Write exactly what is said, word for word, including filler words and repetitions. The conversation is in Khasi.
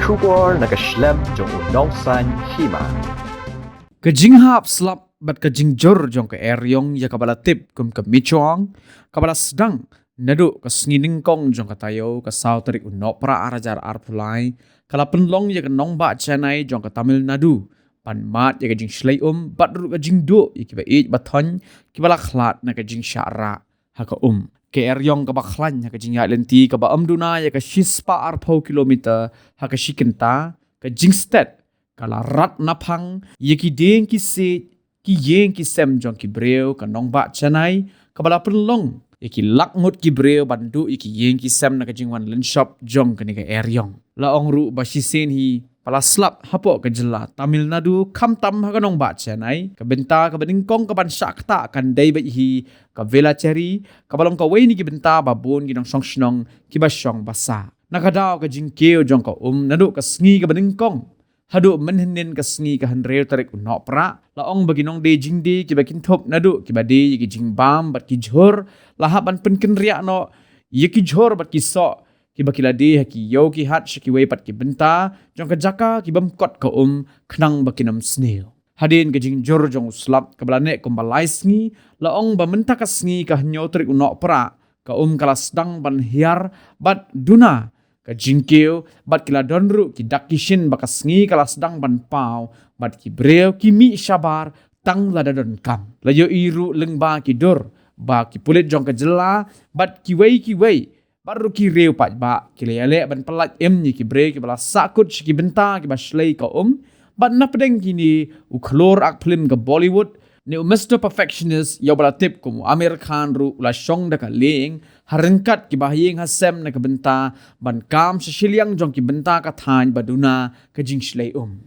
Khubor na ka shlem jong u nongsaiñ hima. Ka jinghap slap bad ka jingjur jong ka eriong ïa kaba la tip kum ka Michong, kaba la sdang naduh ka sngi nyngkong jong ka taïew, ka saw tarik u Nohprah ar hajar arphew lai, ka la pynlong ïa ka nongbah Chennai jong ka Tamil Nadu ban mad ïa ka jingshlei um bad ruh ka jingduh ïa kiba ïeit ba thoiñ kiba la khlad na ka jingshah rah ha ka um. Ka eriong kaba khlaiñ ha ka jingïaid lynti kaba ym duna ïa ka shispah arphew kilometer ha ka shi kynta, ka jingstet ka la rat naphang ïa ki dieng ki siej, ki ïing ki sem jong ki briew ka nongbah Chennai, kaba la pynlong ïa ki lak ngut ki briew ban duh ïa ki ïing ki sem na ka jingwan lynshop jong kane ka eriong. La ong ruh ba shisien hi ba la slap hapoh ka jylla Tamil Nadu, khamtam ha ka nongbah Chennai. Ka bynta kaba nyngkong kaban shah ktah kan dei beit hi ka Velachery, kaba long kawei na ki bynta ba bun ki nongshong shnong kiba shong ba sah. Na ka daw ka jingkiew jong ka um naduh ka sngi kaba nyngkong haduh mynhynnin ka sngi ka hynriew tarik u Nohprah, la ong ba ki nongdie jingdie kiba kynthup naduh kiba die ïa ki jingbam bad ki jhur la hap ban pynkynriah noh ïa ki jhur bad ki soh kiba ki la die ha ki ïew ki hat sha kiwei pat ki bynta jong ka jaka ki bym kot ka um, khnang ba kin ym sniew. Hadien ka jingjur jong u slap kaba la neh kumba lai sngi, la ong ba mynta ka sngi ka hynñiew tarik u Nohprah, ka um ka la sdang ban hiar bad duna ka jingkiew bad ki la don ruh ki dak ki shin ba ka sngi ka la sdang ban paw bad ki briew ki mih shabar tang lada donkam. La ïohi ruh lyngba ki dur ba ki pulit jong ka jylla bad kiwei kiwei bad ruh ki riew paidbah ki la ïaleh ban pyllait im ïa ki briew kiba la sahkut sha ki bynta kiba shlei ka um. Bad napdeng kine, u khlur ak phlim ka Bollywood ne u Mister Perfectionist ïa uba la tip kum u Aamir Khan ruh u la shong da ka lieng ha ryngkat kiba ha ïing ha sem na ka bynta ban kam sha shiliang jong ki bynta ka thaiñ ba duna ka jingshlei um.